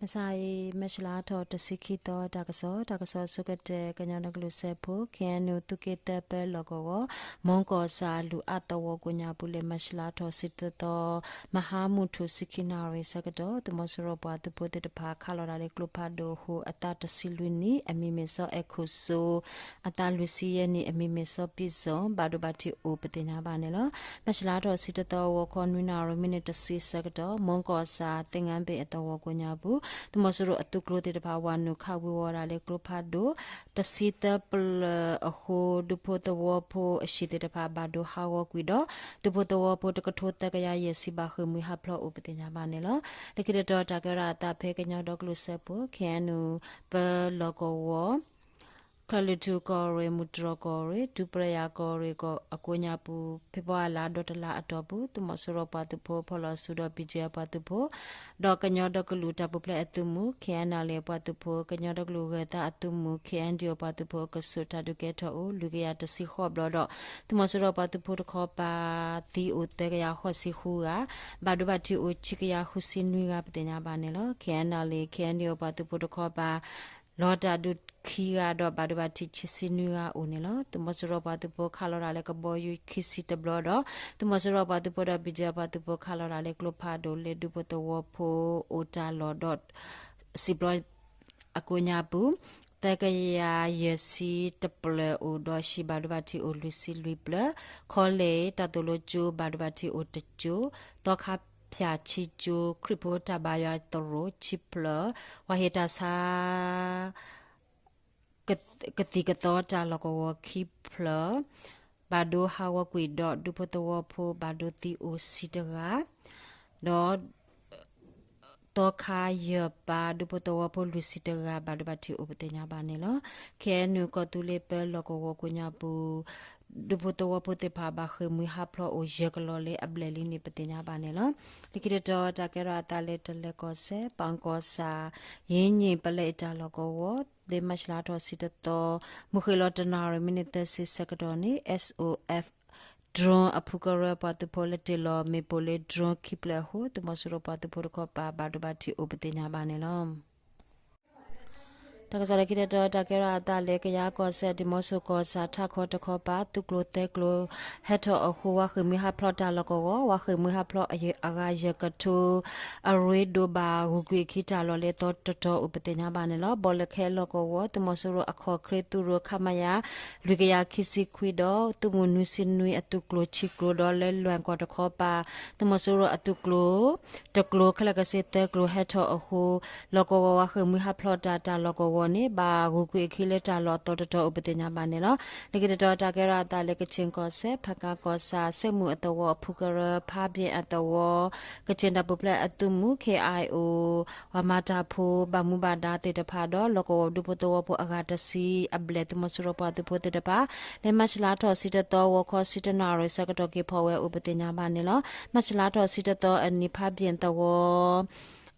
မုၢ်ဆါအံၤ မၢ်ၡလါထီၣ်တဆံခံသီ တၢ်ကစီၣ်, တၢ်ကစီၣ်ဆိကတၢၢ် ကညီဒီကလုာ်စၢဖှိၣ် ခ့ၣ်အဲၣ်ယူၣ် သုးက့သၢပၢလီၢ်ကဝီၤ မူကီၢ်ဆၣ်လုၢ်အါသဝီကိးညါပူၤလၢ မၢ်ၡလါထီၣ်ဆံတသီ မဟါမုၢ်ထူၣ်ဆံခံနၣ်ရံၣ်ဆၢကတီၢ် သုးမီၤစိရိၤပှၤသုးဖိသ့ၣ်တဖၣ် ခးလီၤဒၣ်လၢကျိဖးဒိၣ်အဃိ အသးတဆံလွံၢ်နံၣ် အမံၤမ့ၢ်စီၤအဲၣ်ခိၣ်စိ အသးလွံၢ်ဆံယဲၢ်နံၣ် အမံၤမ့ၢ်စီၤပံၣ်စိၣ် ဘၣ်ဒိဘၣ်ထံးအိၣ်ပသ့ၣ်ညါဘၣ်န့ၣ်လီၤ. မၢ်ၡလါထီၣ်ဆံတသီ ဂီၤခီနွံနၣ်ရံၣ် မံးနံးတဆံဆၢကတီၢ် မူကီၢ်ဆၣ် သ့ၣ်ငါဘ့ၣ်အသဝီကိးညါပူၤ သုးမီၤစိရိၤအသုးကျိၤသ့ၣ်တဖၣ် ဝၤနုာ်ခးဝံၤဝီၤဒၣ်လၢကျိဖးဒိၣ် တဆံသၢပျၢၤအဃိ ဒူဖိသဝီဖိအဟံၣ်သ့ၣ်တဖၣ် ဘၣ်ဒိဟးဂီၤကွံာ်ဒီး ဒူဖိသဝီဖိတကထိသၢကယၤယဲၢ်ဆံ ဘၣ်ဃ့ၢ်မှံဟးဖျိးအိၣ်ပသ့ၣ်ညါဘၣ်န့ၣ်လီၤ. လၢခံတတီၤ တၢ်ကဲထီၣ်အသးဖဲကညီဒီကလုာ်စၢဖှိၣ် ခ့ၣ်အဲၣ်ယူၣ် ပၢလီၢ်ကဝီၤ ကၠီၣ်လွံၢ်ထူၣ်ကီၢ်ရ့ၣ် မုၢ်တြီၢ်ကီၢ်ရ့ၣ် ဒူပရယၤကီၢ်ရ့ၣ်အကိးညါပူၤ ဖ့ၤဘြူၤအါလါဒီတလါအတီၢ်ပူၤ သုးမီၤစိရိၤပှၤသုးဖိဖီၣ်လီၤစုဒီး ဘံၣ်ကၠံၣ်အပှၤသုးဖိ ဒီးကညီဒီကလုာ်တၢ်ပူၤဖျဲးအသုးမုၢ် ခ့ၣ်အဲၣ်ယူၣ်လ့ၣ် အပှၤသုးဖိ ကညီဒီကလုာ်ဂၢၤသးအသုးမုၢ် ခ့ၣ်အဲၣ်ယူၣ်လ့ၣ် အပှၤသုးဖိ ကဆူးတၢ်ဒုးကဲထီၣ်အိၣ် လွံၢ်ကယၤတဆံဃိးဘျီဒီး သုးမီၤစိရိၤပှၤသုးဖိတခီပၤ သံအိၣ်သၢကယၤဃိးဆံဃုဂၤ ဘၣ်ဒိဘၣ်ထံးအိၣ် ခံကယၤဃုဆံနွံဂၤ ပသ့ၣ်ညါဘၣ်န့ၣ်လီၤ. ခ့ၣ်အဲၣ်ယူၣ်လ့ၣ် ခ့ၣ်အဲၣ်ယူၣ်လ့ၣ် အပှၤသုးဖိတခီပၤ လီၤတၢ်ဒုးခံဂၤဒီး ဘၣ်ဒိဘၣ်ထံးခံဆံနွံဂၤအိၣ်န့ၣ်လီၤ. သုးမီၤစိရိၤပှၤသုးဖိခးလီၤဒၣ်လၢကဘီယူၤခံဆံတဘျီဒီး သုးမီၤစိရိၤပှၤသုးဖိဒီး ဘံၣ်ကၠံၣ်အပှၤသုးဖိခးလီၤဒၣ်လၢကျိဖးဒိၣ်လၢ ဒူဖိသဝီဖိအိၣ်တၢ်လီၢ်ဒီး စံာ်ပျီ အကိးညါပူၤ သၢကယၤယဲၢ်ဆံတပျၢၤအိၣ်ဒီး ဟံၣ်ဘၣ်ဒိဘၣ်ထံးအိၣ်လွံၢ်ဆံလွံၢ်ပျၢၤ, ခီလဲၣ် တၢ်သိၣ်လိကၠိ ဘၣ်ဒိဘၣ်ထံးအိၣ်တကၠိ, သီခါဖၠၣ်ခံကၠိ, ခရံာ်ဖိတၢ်ဘါယွၤသရိာ်ခံဖျၢၣ်, ပှၤဟ့ၣ်တၢ်ဆါ ကသံၣ်ကသီတၢ်လီၢ်ကဝီၤခံဖျၢၣ် ဘၣ်ဒိဟးဂီၤကွံာ်ဒီး ဒူဖိသဝီဖိဘၣ်ဒိသံအိၣ်ဆံတဂၤ, ဒီး သီခါယဲၢ်ပၢ် ဒူဖိသဝီဖိလွံၢ်ဆံတဂၤ ဘၣ်ဒိဘၣ်ထံးအိၣ်ပသ့ၣ်ညါဘၣ်န့ၣ်လီၤ. ခ့ၣ်အဲၣ်ယူၣ် ကီၢ်သူလ့ၤပၢလီၢ်ကဝီၤကိးညါပူၤ ဒူဖိသဝီဖိသ့ၣ်တဖၣ် ဘၣ်ဃ့ၢ်မှံဟးဖျိးအိၣ်ယဲၢ်ကလီၢ်လၢအဘျဲၣ်လံန့ၣ် ပသ့ၣ်ညါဘၣ်န့ၣ်လီၤ. လၢခံတတီၤ တၢ်ကဲထီၣ်အသးလၢတလဲၤကီၢ်စဲၣ် ပၣ်ကီၢ်ဆၣ် ယ့ၣ်ည့ၣ်ပလဲအတၢ်လီၢ်ကဝီၤ လၢမၢ်ၡလါထီၣ်ဆံတသီ မုၢ်ဃ့ၢ်လီၤတနၣ်ရံၣ် မံးနံးသၢဆံဆၢကတီၢ်န့ၣ် SOF drone အဖုကရၢပှၤသုးဖိလၢတ့ၢ်လီၤမ့ၣ်ပိၢ်လၢ drone ခံဖျၢၣ်အဃိ သုးမီၤစိရိၤပှၤသုးဖိတခီပၤ ဘၣ်ဒိဘၣ်ထံးအိၣ်ပသ့ၣ်ညါဘၣ်န့ၣ်လီၤ. တၢ်ကစီၣ်လၢခံတတီၤ တၢ်ကဲထီၣ်အသးလၢကယၤကီၢ်စဲၣ် ဒံၣ်မိၣ်စိၣ်ကီၢ်ဆၣ် ထးခီတခီပၤ သုးကျိၤသၢကျိၤ ဟဲထီၣ်အဃိ ဝၤဃ့ၢ်မှံဟးဖျိးတၢ်လီၢ်ကဝီၤ ဝၤဃ့ၢ်မှံဟးဖျိးအဂၤယဲၢ်ကထိ အရ့ဒိၣ်ဘၣ် ဂုာ်ကွံာ်အခံတၢ်လီၢ်လၢအသီတတီၤအိၣ်ပသ့ၣ်ညါဘၣ်န့ၣ်လီၤ. ဘီလၢခဲလီၢ်ကဝီၤ သုးမီၤစိရိၤအခီၣ်ချ့သုးရိၣ် ခမရ လွံၢ်ကယၤခံဆံခွံဒီး သုးမုၢ်နွံဆံနွံအသုးကျိၤဆံကျိၤဒီးလၢလွဲၢ်ကီၢ်တခီပၤ သုးမီၤစိရိၤအသုးကျိၤ တကျိၤ ခဲလၢာ်ကဆ့သၢကျိၤဟဲထီၣ်အဃိ လီၢ်ကဝီၤဝၤဃ့ၢ်မှံဟးဖျိးတၢ်တၢ်လီၢ်ကဝီၤန့ၣ် ဘၣ်ဂုာ်ကွံာ်အခံလၢတၢ်လီၢ်အသီတတီၤအိၣ်ပသ့ၣ်ညါဘၣ်န့ၣ်လီၤ. လၢခံတတီၤ တၢ်ကဲထီၣ်အသးလၢကခ့ၣ်ကီၢ်စဲၣ် ဖကၤကီၢ်ဆၣ် စဲးမုၢ်အသဝီအဖုကရၢ ဖးဘျဲၣ်အသဝီ ကခ့ၣ်တၢ်ပူၤဖျဲးအသုးမုၢ် ခ့ၣ်အဲၣ်ယူၣ် ပှၤမၤတၢ်ဖိ ဘၣ်မူဘၣ်ဒါသ့ၣ်တဖၣ်ဒီး လီၢ်ကဝီၤဒူဖိသဝီဖိအဂၤတဆံအဘျဲၣ် သုးမီၤစိရိၤပှၤသုးဖိသ့ၣ်တဖၣ် လၢမၢ်ၡလါထီၣ်ဆံတသီ ဂီၤခီဆံတနၣ်ရံၣ်ဆၢကတီၢ်က့ၤဖီၣ်ဝဲအိၣ်ပသ့ၣ်ညါဘၣ်န့ၣ်လီၤ. မၢ်ၡလါထီၣ်ဆံတသီအနံၤ ဖးဘျဲၣ်သဝီ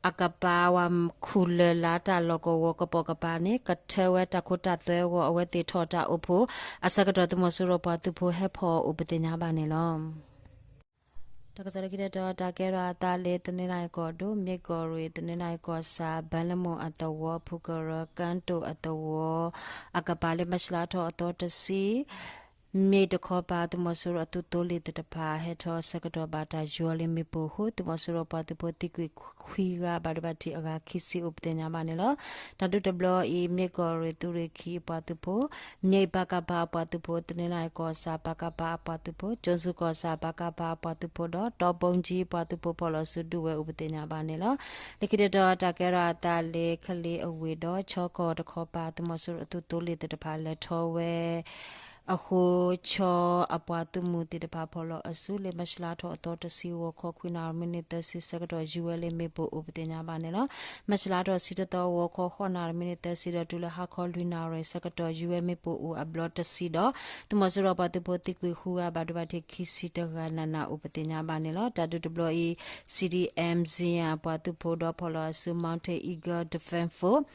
အကပၤ ဝၤခူၣ်လၢ်လါတၢ်လီၢ်ကဝီၤကပိာ်ကပၤန့ၣ် ကထၢဝဲတၢ်ခိတၢ်သွဲအဂီၢ် အဝဲသ့ၣ်ထီၣ်တၢ်အိၣ်ဖှိၣ်အဆၢကတီၢ် သုးမီၤစိရိၤပှၤသုးဖိဟဲဖီၣ်အိၣ်ပသ့ၣ်ညါဘၣ်န့ၣ်လီၤ. တၢ်ကစီၣ်လၢခံတတီၤ တၢ်ကဲထီၣ်အသးလၢ တနီသရံၣ်ကီၢ်ဒိၣ် မ့ၢ်ကီၢ်ရ့ၣ် တနီသရံၣ်ကီၢ်ဆၣ် ဘၢလမိၢ်အသဝီ ဖုကရၢ ကၢတိၣ်အသဝီ အကပၤလၢမၢ်ၡလါထီၣ်အသီတဆံ မ့ၢ်တခီပၤ သုးမီၤစိရိၤအသုးသိလ့ၣ်သ့ၣ်တဖၣ် ဟဲထီၣ်ဆၢကတီၢ်ဘၣ်တၢ်ယွၤလၢမ့ၣ်ပိၢ်အဃိ သုးမီၤစိရိၤပှၤသုးဖိသံကွံာ်ခွံဂၤ ဘၣ်ဒိဘၣ်ထံးအဂၤခံဆံအိၣ်ပသ့ၣ်ညါဘၣ်န့ၣ်လီၤ. တၢ်ဒုးတဘျီအံၤ မ့ၢ်ကီၢ်ရ့ၣ်သုးရ့ၣ်ခံအပှၤသုးဖိ မ့ၢ်ပကဖအပှၤသုးဖိ တနီသရံၣ်ကီၢ်ဆၣ် ပကဖအပှၤသုးဖိ ကၠိၣ်စူၣ်ကီၢ်ဆၣ် ပကဖအပှၤသုးဖိဒီး တီဘိကၠံအပှၤသုးဖိဖီၣ်လီၤစုဒုးဝဲအိၣ်ပသ့ၣ်ညါဘၣ်န့ၣ်လီၤ. လၢခံတတီၤ တၢ်ကဲထီၣ်အသးလၢ ကလ့အဝ့ၢ်ဒီး ခၠီကီၢ်တခီပၤ သုးမီၤစိရိၤအသုးသိလ့ၣ်သ့ၣ်တဖၣ်လဲၤထီၣ်ဝဲ အဃိ ခၠီအပှၤသုးမုၢ်သ့ၣ်တဖၣ်ဖီၣ်လီၤအစု လၢမၢ်ၡလါထီၣ်အသီတဆံ ဂီၤခီခွံနၣ်ရံၣ် မံးနံးသၢဆံဆၢကတီၢ် ယူၤဝဲလၢမ့ၣ်ပိၢ်အိၣ်ပသ့ၣ်ညါဘၣ်န့ၣ်လီၤ. မၢ်ၡလါထီၣ်ဆံတသီ ဂီၤခီဃိးနၣ်ရံၣ် မံးနံးသၢဆံဒီး တုၤလၢဟါခီလွံၢ်နၣ်ရံၣ်ဆၢကတီၢ် ယူၤဝဲမ့ၣ်ပိၢ်အိၣ်အဘျီတဆံဒီး သုးမီၤစိရိၤပှၤသုးဖိသံကွံာ်ဃုဂၤ ဘၣ်ဒိဘၣ်ထံးခံဆံတဂၤနးနးအိၣ်ပသ့ၣ်ညါဘၣ်န့ၣ်လီၤ. တၢ်ဒုးတဘျီအံၤ CDM Zia အပှၤသုးဖိဒီးဖီၣ်လီၤအစု Mountain Eagle Defense Force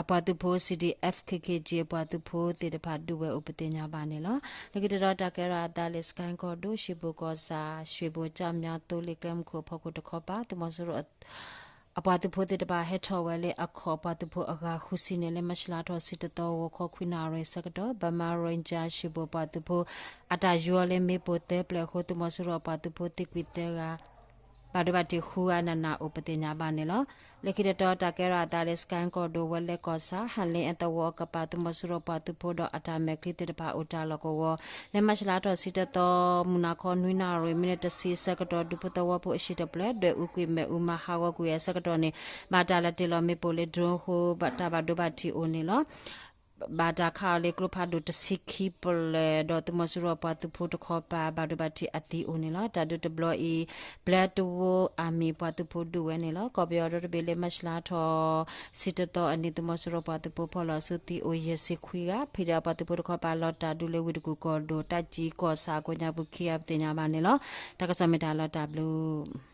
အပှၤသုးဖိ CDF KKG အပှၤသုးဖိသ့ၣ်တဖၣ်ဒုးဝဲအိၣ်ပသ့ၣ်ညါဘၣ်န့ၣ်လီၤ. လၢခံတတီၤ တၢ်ကဲထီၣ်အသးလၢ စကဲၣ်ကီၢ်ဒိၣ် ရွှေဘိုကီၢ်ဆၣ် ရွှေဘိုကၠီၣ်မၠါ သိလ့ၣ်ကျဲမုၢ်ခိၣ်အဖီခိၣ်တခီပၤ သုးမီၤစိရိၤ အပှၤသုးဖိသ့ၣ်တဖၣ်ဟဲထီၣ်ဝဲလၢအခီၣ်ပှၤသုးဖိအဂၤဃုဆံန့ၣ် လၢမၢ်ၡ်လါထီၣ်ဆံတသီဂီၤခီခွံနၣ်ရံၣ်ဆၢကတီၢ် Burma Ranger ရှုၣ်ဘိၣ်ပှၤသုးဖိအတၢ်ယူၤအီၤလၢမ့ၣ်ပိၢ်သၢပျဲၢ်အဃိ သုးမီၤစိရိၤအပှၤသုးဖိသံကွံာ်သၢဂၤ ဘၣ်ဒိဘၣ်ထံးဃုဂၤန့ၣ် နၢ်အိၣ်ပသ့ၣ်ညါဘၣ်န့ၣ်လီၤ. လၢခံတတီၤ တၢ်ကဲထီၣ်အသးလၢ စကဲကီၢ်ဒိၣ် ဝဲလဲၣ်ကီၢ်ဆၣ် ဟဲလ့အသဝီအကပၤ သုးမီၤစိရိၤပှၤသုးဖိဒီးအတၢ်မဲာ်ချံသ့ၣ်တဖၣ်အိၣ်တၢ်လီၢ်ကဝီၤ လၢမၢ်ၡ်လါထီၣ်ဆံတသီ မုၢ်နၤခီနွံနၣ်ရံၣ် မံးနံးတဆံဆၢကတီၢ် ဒူဖိသဝီဖိအဟံၣ်တဖျၢၣ် ဒွဲၣ်အူကွံာ်မဲာ်အူမၤဟးဂီၤကွံာ်အဆၢကတီၢ်န့ၣ် ဘၣ်တၢ်လဲၤတ့ၢ်လီၤမ့ၣ်ပိၢ်လၢ drone အဃိ တၢ်ဘၣ်ဒိဘၣ်ထံးအိၣ်န့ၣ်လီၤ. ဘၣ်တၢ်ခးအီၤလၢကျိဖးဒိၣ်တဆံခံပျဲၢ် ဒီးသုးမီၤစိရိၤပှၤသုးဖိတခီပၤ ဘၣ်ဒိဘၣ်ထံးအသံအိၣ်န့ၣ်လီၤ. တၢ်ဒုးတဘျီအံၤ ဘျၢတဝိ Army ပှၤသုးဖိဒုးဝဲန့ၣ်လီၤ. ကီၢ်ပယီၤဒီတဘ့ၣ်လၢမၢ်ၡ်လါထီၣ်ဆံတသီအနံၤ သုးမီၤစိရိၤပှၤသုးဖိဖီၣ်လီၤအစုသံအိၣ်ယဲၢ်ဆံခွံဂၤ, ဖံးဒဲးပှၤသုးဖိတခီပၤလီၤတၢ်ဒုးလၢဝ့ၢ်တကူၣ်ကီၢ်ဒိၣ် တၢ်ကၠံကီၢ်ဆၣ်အကိးညါပူၤခံဂၤပသ့ၣ်ညါဘၣ်န့ၣ်လီၤ. တၢ်ကစီၣ်မ့ၢ်တၢ်လီၤတၢ်ဘျုး